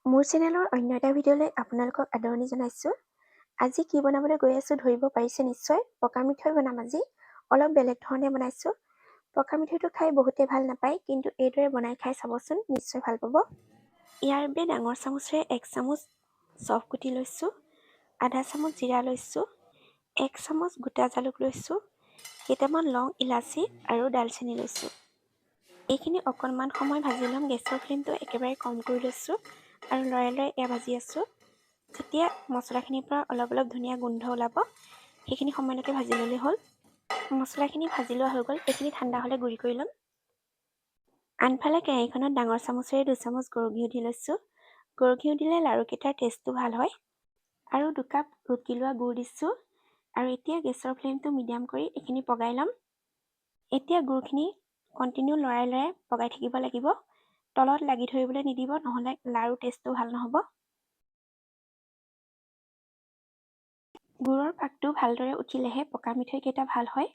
মোৰ চেনেলৰ অন্য এটা ভিডিঅ'লৈ আপোনালোকক আদৰণি জনাইছোঁ। আজি কি বনাবলৈ গৈ আছোঁ ধৰিব পাৰিছে নিশ্চয়, পকা মিঠৈ বনাম। আজি অলপ বেলেগ ধৰণে বনাইছোঁ। পকা মিঠৈটো খাই বহুতে ভাল নাপায়, কিন্তু এইদৰে বনাই খাই চাবচোন, নিশ্চয় ভাল পাব। ইয়াৰ বাবে ডাঙৰ চামুচেৰে 1 চামুচ চফ গুটি লৈছোঁ, আধা চামুচ জিৰা লৈছোঁ, 1 চামুচ গোটা জালুক লৈছোঁ, কেইটামান লং ইলাচি আৰু দালচেনি লৈছোঁ। এইখিনি অকণমান সময় ভাজি ল'ম। গেছৰ ফ্লেমটো একেবাৰে কম কৰি লৈছোঁ আৰু লৰাই লৰাই এয়া ভাজি আছোঁ। যেতিয়া মছলাখিনিৰ পৰা অলপ অলপ ধুনীয়া গোন্ধ ওলাব, সেইখিনি সময়লৈকে ভাজি ল'লেই হ'ল। মছলাখিনি ভাজি লোৱা হৈ গ'ল। এইখিনি ঠাণ্ডা হ'লে গুড়ি কৰি ল'ম। আনফালে কেৰাহীখনত ডাঙৰ চামুচেৰে 2 চামুচ গৰু ঘিউ দি লৈছোঁ। গৰু ঘিউ দিলে লাড়ুকেইটাৰ টেষ্টটো ভাল হয়। আৰু 2 কাপ ৰুকি লোৱা গুড় দিছোঁ। আৰু এতিয়া গেছৰ ফ্লেমটো মিডিয়াম কৰি এইখিনি পগাই ল'ম। এতিয়া গুড়খিনি কণ্টিনিউ লৰাই লৰাই পগাই থাকিব লাগিব। তলত লাগি ধৰিবলৈ নিদিব, নহ'লে লাড়ু টেষ্টটো ভাল নহ'ব। গুড়ৰ পাকটো ভালদৰে উঠিলেহে পকা মিঠৈকেইটা ভাল হয়।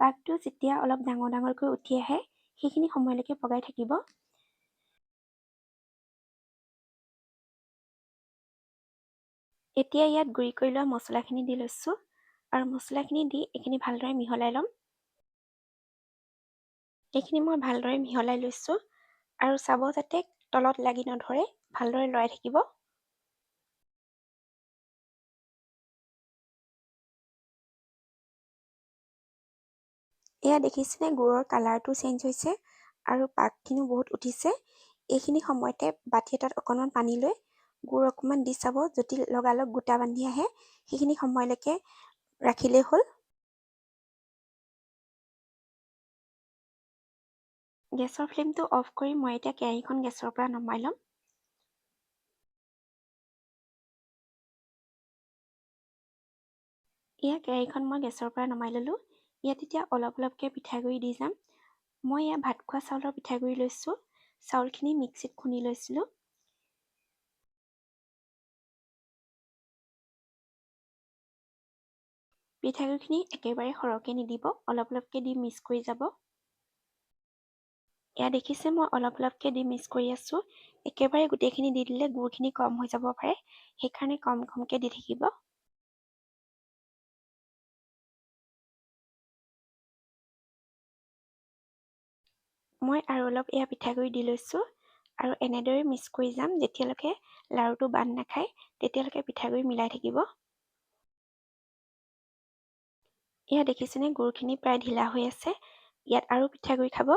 পাকটো যেতিয়া অলপ ডাঙৰ ডাঙৰকৈ উঠি আহে, সেইখিনি সময়লৈকে পগাই থাকিব। এতিয়া ইয়াত গুড়ি কৰি লোৱা মছলাখিনি দি লৈছোঁ আৰু মছলাখিনি দি এইখিনি ভালদৰে মিহলাই ল'ম। এইখিনি মই ভালদৰে মিহলাই লৈছোঁ আৰু চাব যাতে তলত লাগি নধৰে, ভালদৰে লৰাই থাকিব। এয়া দেখিছেনে, গুড়ৰ কালাৰটো চেঞ্জ হৈছে আৰু পাকখিনিও বহুত উঠিছে। এইখিনি সময়তে বাতি এটাত অকণমান পানী লৈ গুড় অকণমান দি চাব, যদি লগালগ গোটা বান্ধি আহে সেইখিনি সময়লৈকে ৰাখিলেই হ'ল। গেছৰ ফ্লেমটো অফ কৰি মই এতিয়া কেৰাহীখন গেছৰ পৰা নমাই ল'ম। এয়া কেৰাহীখন মই গেছৰ পৰা নমাই ল'লোঁ। ইয়াত এতিয়া অলপ অলপকৈ পিঠাগুড়ি দি যাম। মই এয়া ভাত খোৱা চাউলৰ পিঠাগুড়ি লৈছোঁ। চাউলখিনি মিক্সিত খুন্দি লৈছিলোঁ। পিঠাগুড়িখিনি একেবাৰে সৰহকৈ নিদিব, অলপ অলপকৈ দি মিক্স কৰি যাব। এয়া দেখিছে, মই অলপ অলপকৈ দি মিক্স কৰি আছোঁ। একেবাৰে গোটেইখিনি দি দিলে গুড়খিনি কম হৈ যাব পাৰে, সেইকাৰণে কম কমকৈ দি থাকিব। মই আৰু অলপ এয়া পিঠাগুড়ি দি লৈছোঁ আৰু এনেদৰে মিক্স কৰি যাম। যেতিয়ালৈকে লাড়ুটো বান্ধ নাখায় তেতিয়ালৈকে পিঠাগুড়ি মিলাই থাকিব। এয়া দেখিছেনে, গুড়খিনি প্ৰায় ঢিলা হৈ আছে। ইয়াত আৰু পিঠাগুড়ি খাব।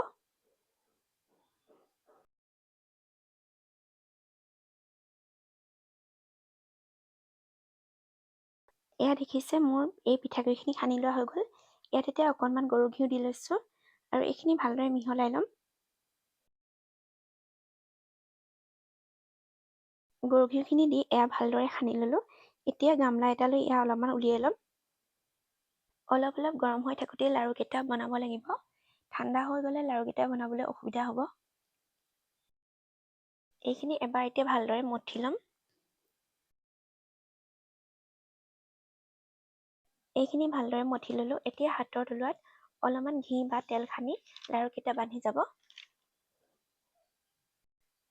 এয়া দেখিছে, মোৰ এই পিঠাগুড়িখিনি সানি লোৱা হৈ গ'ল। ইয়াত এতিয়া অকণমান গৰু ঘিউ দি লৈছোঁ আৰু এইখিনি ভালদৰে মিহলাই ল'ম। গৰু ঘিউখিনি দি এয়া ভালদৰে সানি ল'লোঁ। এতিয়া গামলা এটা লৈ এয়া অলপমান উলিয়াই ল'ম। অলপ অলপ গৰম হৈ থাকোঁতেই লাড়ুকেইটা বনাব লাগিব। ঠাণ্ডা হৈ গ'লে লাড়ুকেইটা বনাবলৈ অসুবিধা হ'ব। এইখিনি এবাৰ এতিয়া ভালদৰে মঠি ল'ম। এইখিনি ভালদৰে মঠি ল'লোঁ। এতিয়া হাতৰ তলুৱাত অলপমান ঘি বা তেল সানি লাড়ুকেইটা বান্ধি যাব।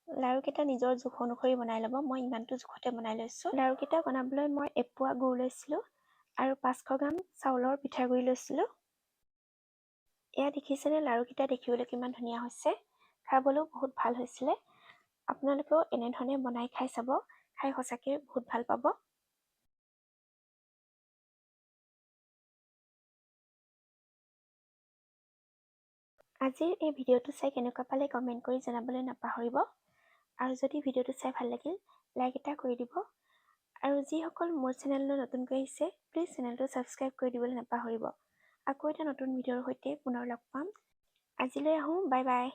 লাড়ুকেইটা নিজৰ জোখ অনুসৰি বনাই ল'ব। মই ইমানটো জোখতে বনাই লৈছোঁ। লাড়ুকেইটা বনাবলৈ মই এপোৱা গুড় লৈছিলোঁ আৰু 500 গ্ৰাম চাউলৰ পিঠাগুড়ি লৈছিলোঁ। এয়া দেখিছেনে, লাড়ুকেইটা দেখিবলৈ কিমান ধুনীয়া হৈছে, খাবলৈও বহুত ভাল হৈছিলে। আপোনালোকেও এনেধৰণে বনাই খাই চাব, খাই সঁচাকৈ বহুত ভাল পাব। আজিৰ এই ভিডিঅ'টো চাই কেনেকুৱা পালে কমেণ্ট কৰি জনাবলৈ নাপাহৰিব। আৰু যদি ভিডিঅ'টো চাই ভাল লাগিল, লাইক এটা কৰি দিব। আৰু যিসকল মোৰ চেনেললৈ নতুনকৈ আহিছে, প্লিজ চেনেলটো ছাবস্ক্ৰাইব কৰি দিবলৈ নাপাহৰিব। আকৌ এটা নতুন ভিডিঅ'ৰ সৈতে পুনৰ লগ পাম। আজিলৈ আহোঁ, বাই বাই।